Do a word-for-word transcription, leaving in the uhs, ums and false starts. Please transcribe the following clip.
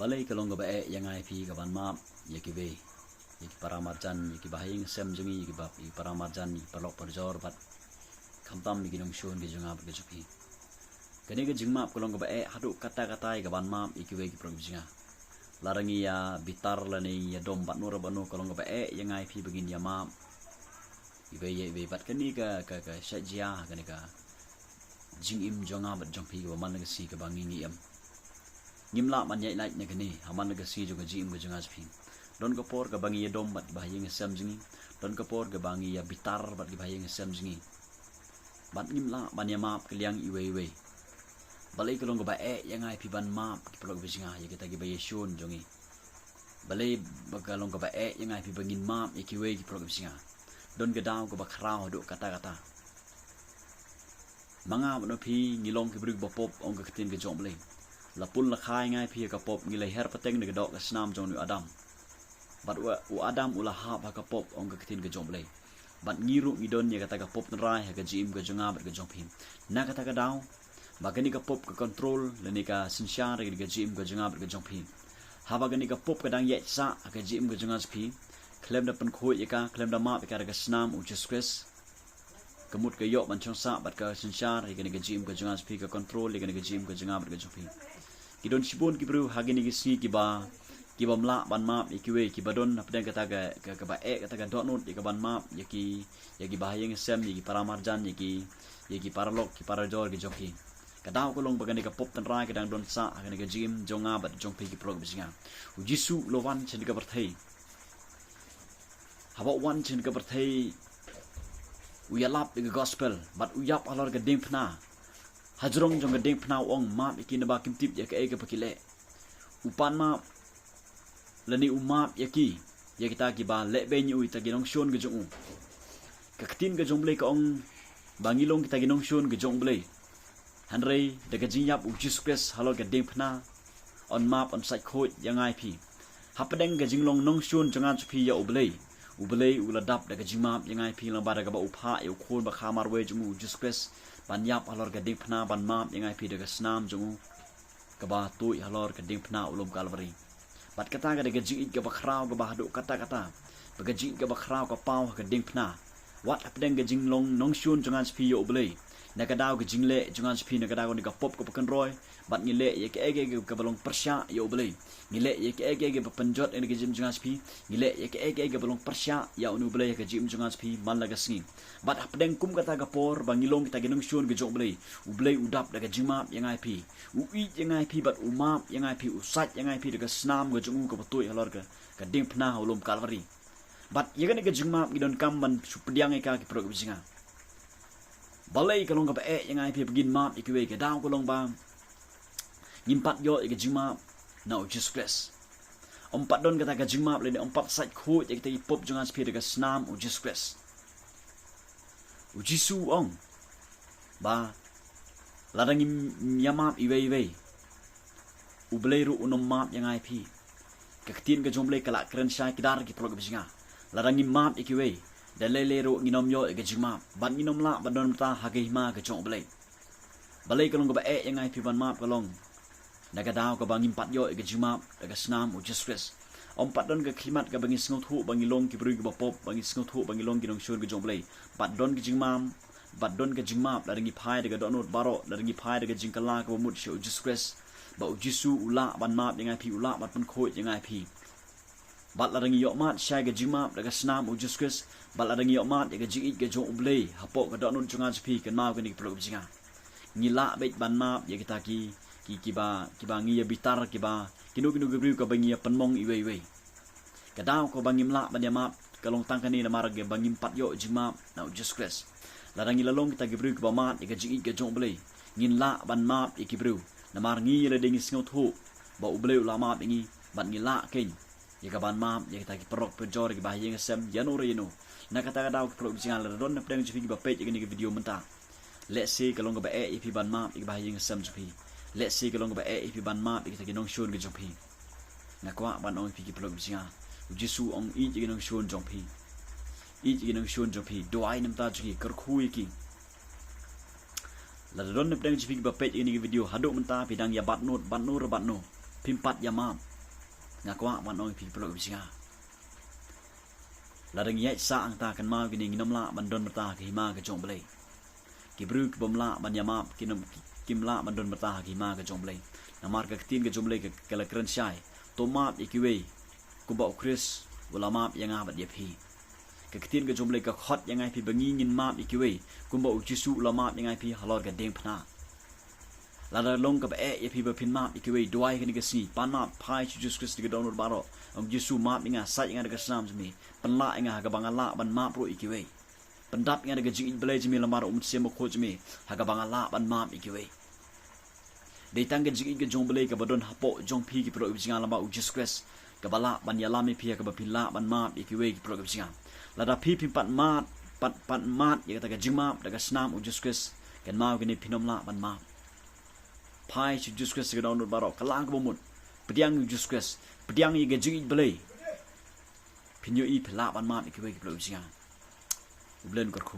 Balei ka long kaba eh ïa nga ïa phi ka ban map ïa kiwei, ïa ki para marjan, ïa ki bahaïing hasem jong ngi, ïa ki ba, ïa ki para marjan, ïa ki paralok parajor bad khamtam ïa ki nongshun ki jong nga bad ki jong phi. Kane ka jingmap ka long kaba eh haduh katta katta ïa ka ban map ïa kiwei ki paralok ki jong nga. Lada ngi ïa bitar lane ngi ïa dom bad no re bad no, ka long kaba eh ïa nga ïa phi ba ngin ïa map iwei ïa iwei. Bad kane ka, ka, ka shait jia ha kane ka jingim jong nga bad jong phi kaba man la ka sngi kaba ngi ngi im. Ngim lah ban ïaid lait na kane ha man la ka sngi jong ka jingim ka jong nga jong phi. Don ka por kaba ngi ïa dom bad ki bahaïing hasem jong ngi. Don ka por kaba ngi ïa bitar bad ki bahaïing hasem jong ngi. Bad ngim lah ban ïa map ka liang iwei iwei. Balei ka long kaba eh ïa nga ïa phi ban map ki paralok ki jong nga, ïa kita kiba ïashun jong ngi? Balei ba ka long kaba eh ïa nga ïa phi ba ngin map ïa kiwei ki paralok ki jong nga? Don ka daw kaba khraw haduh katta katta. Ma nga bad ma phi ngi long ki briew ba pop, ong ka ktien ka jong U Blei. La pun la kha ïa nga ïa phi ha ka pop, ngi la hiar pateng na ka doh ka snam jong u Adam. Bad u, u Adam u la hap ha ka pop, ong ka ktien ka jong U Blei. Bad ngi ruh ngi don ïa kata ka pop tynrai ha ka jingim ka jong nga bad ka jong phi. Na kata ka daw ba kane ka pop ka control lane ka synshar ïa ka jingim ka jong nga bad ka jong phi. Haba kane ka pop ka dang ïaid sah ha ka jingim ka jong nga jong phi, khlem da pynkhuid ïa ka, khlem da map ïa ka da ka snam U Jisu Khrist, ka mut ka ïoh ban shong sah bad ka synshar ïa kane ka jingim ka jong nga jong phi, ka control ïa kane ka jingim ka jong nga bad ka jong phi. Ki don shibun ki briew ha kine ki sngi kiba, kiba ym lah ban map ïa kiwei, kiba don hapdeng kata ka, ka, kaba eh, kata ka dohnud ïa ka ban map ïa ki, ïa ki bahaïing hasem, ïa ki para marjan, ïa ki, ïa ki paralok, ki parajor ki jong ki. Ka daw ka long ba kane ka pop tynrai ka dang don sah ha kane ka jingim jong nga bad jong phi ki paralok ki jong nga. U Jisu u la wan sha kane ka pyrthei. Haba u wan sha kane ka pyrthei, u ïalap ïa ka gospel bad u ïap halor ka diengphna. Hajrong jong ka diengphna u ong, map ïa ki naba kim tip ïa kaei kaba ki leh. U pan map lane u map ïa ki, ïa kita kiba leh beiñ ïa u, ïa kita ki nongshun ki jong u. Ka ktien ka jong U Blei ka ong ba ngi long kita ki nongshun ki jong U Blei. Hynrei da ka jingïap U Jisu Khrist halor ka diengphna, un map, un sait khuid ïa nga ïa phi. Hapdeng ka jinglong nongshun jong nga jong phi ïa U Blei, U Blei u la dap da ka jingmap ïa nga ïa phi lyngba da kaba u phah ïa u Khun ba kha marwei jong u, U Jisu Khrist, ban ïap halor ka diengphna, ban map ïa nga ïa phi da ka snam jong u kaba tuid halor ka diengphna u lum Kalbari. Bad kata ka dei ka jingïeit kaba khraw kaba haduh katta katta. Ba ka jingïeit kaba khraw ka paw ha ka diengphna. Wat hapdeng ka jinglong nongshun jong nga jong phi ïa U Blei, na ka daw ka jingleh jong nga jong phi, na ka daw kane ka pop kaba kynroi, bad ngi leh ïa kaei kaei kaba long pyrshah ïa U Blei. Ngi leh ïa kaei kaei kaba pynjot ïa ka jingim jong nga jong phi. Ngi leh ïa kaei kaei kaba long pyrshah ïa une U Blei ha ka jingim jong nga jong phi man la ka sngi. Bad hapdeng kum kata ka por ba ngi long kita ki nongshun ki jong U Blei, U Blei u dap da ka jingmap ïa nga ïa phi. U ïeit ïa nga ïa phi bad u map ïa nga ïa phi, u sait ïa nga ïa phi da ka snam ka jong u kaba tuid halor ka, ka diengphna ha u lum Kalbari. Bad ïa kane ka jingmap ngi donkam ban shu pdiang ïa ka ki paralok ki jong nga. Balei ka long kaba eh ïa nga ïa phi ba ngin map ïa kiwei? Ka daw ka long ba ngim pat ïoh ïa ka jingmap na U Jisu Khrist. Ym pat don kata ka jingmap lane ym pat sait khuid ïa kita ki pop jong nga jong phi da ka snam U Jisu Khrist. U Jisu u ong ba lada ngim ïa map iwei iwei, U Blei ruh un ym map ïa nga ïa phi. Ka ktien ka jong U Blei ka la kren shai kdar ki paralok ki jong nga. Lada ngim map ïa kiwei, da lei lei ruh ngin ym ïoh ïa ka jingmap, bad ngin ym lah ban don bynta ha ka hima ka jong U Blei. Balei ka long kaba eh ïa nga ïa phi ban map? Ka long na ka daw kaba ngim pat ïoh ïa ka jingmap da ka snam U Jisu Khrist. Ym pat don ka khlieh mat kaba ngi sngewthuh ba ngi long ki briew kiba pop, ba ngi sngewthuh ba ngi long ki nongshun ki jong U Blei. Bad don ka jingmap, bad don ka jingmap lada ngi phai da ka dohnud baroh, lada ngi phai da ka jingkylla kaba mut sha U Jisu Khrist. Ba U Jisu u lah ban map ïa nga ïa phi, u lah ban pynkhuid ïa nga ïa phi. Bad lada ngi ïohmad shai ka jingmap da ka snam U Jisu Khrist, bad lada ngi ïohmad ïa ka jingïeit ka jong U Blei hapoh ka dohnud jong nga jong phi, kynmaw kane ki paralok ki jong nga. Ngi lah beit ban map ïa kita ki, ki, kiba, kiba ngi ïa bitar, kiba, kino kino ki briew kaba ngi ïa pynmong iwei iwei. Ka daw kaba ngim lah ban ïa map ka long tang kane, namar kaba ngim pat ïoh jingmap na U Jisu Khrist. Lada ngi la long kita ki briew kiba mad ïa ka jingïeit ka jong U Blei, ngin lah ban map ïa ki briew. Namar ngi ïa lade ngi sngewthuh ba U Blei u la map ïa ngi, bad ngi lah keiñ ïa ka ban map ïa kita ki paralok parajor, ïa ki bahaïing hasem, ïano re ïano. Na kata ka daw ki paralok ki jong nga, lada don na pdeng jong phi kiba peit ïa kane ka video mynta, lehse ka long kaba eh ïa phi ban map ïa ki bahaïing hasem jong phi. Lehse ka long kaba eh ïa phi ban map ïa kita ki nongshun ki jong phi. Nga kwah ban ong ïa phi ki paralok ki jong nga, U Jisu u ong, ïeit ïa ki nongshun jong phi. Ïeit ïa ki nongshun jong phi, duwai na bynta jong ki, kyrkhu ïa ki. Lada don na pdeng jong phi kiba peit ïa kane ka video haduh mynta phi dang ïa batnud, batnud re batnud, phim pat ïa map, Nga kwah ban ong ïa phi ki paralok ki parajinga, lada ngi ïaid sah hangta, kynmaw kine, ngin ym lah ban don bynta ha ka hima ka jong U Blei. Ki briew ki bym lah ban ïamap, ki nym, ki, kim lah ban don bynta ha ka hima ka jong U Blei. Namar ka ktien ka jong U Blei ka, ka la kren shai: To map ïa kiwei kumba U Khrist u la map ïa nga bad ïa phi. Ka ktien ka jong U Blei ka khot ïa nga ïa phi ba ngi ngin map ïa kiwei kumba U Jisu u la map ïa nga ïa phi halor ka diengphna. Lada long kaba eh ïa phi ba phin map ïa kiwei, duwai kane ka sngi, pan map, phai sha U Jisu Khrist da ka dohnud baroh. Ong: Jisu, map ïa nga, sait ïa nga da ka snam jong me, pynlah ïa nga ha kaba nga lah ban map ruh ïa kiwei. Pyndap ïa nga da ka jingïeit Blei jong me lem bad U Mynsiem Bakhuid jong me ha kaba nga lah ban map ïa kiwei. Dei tang ka jingïeit ka jong U Blei kaba don hapoh jong phi ki paralok ki parajinga lem bad U Jisu Khrist, kaba lah ban ïalam ïa phi ha kaba phin lah ban map ïa kiwei ki paralok ki parajinga. Lada phi phim pat mad, pat, pat mad ïa kata ka jingmap da ka snam U Jisu Khrist, kynmaw kine, phin ym lah ban map. Phai sha U Jisu Khrist da ka dohnud baroh, kylla kaba mut. Pdiang ïa U Jisu Khrist, pdiang ïa ka jingïeit Blei. Phin ïohi phi lah ban map ïa kiwei ki paralok ki parajinga. U Blei un kyrkhu.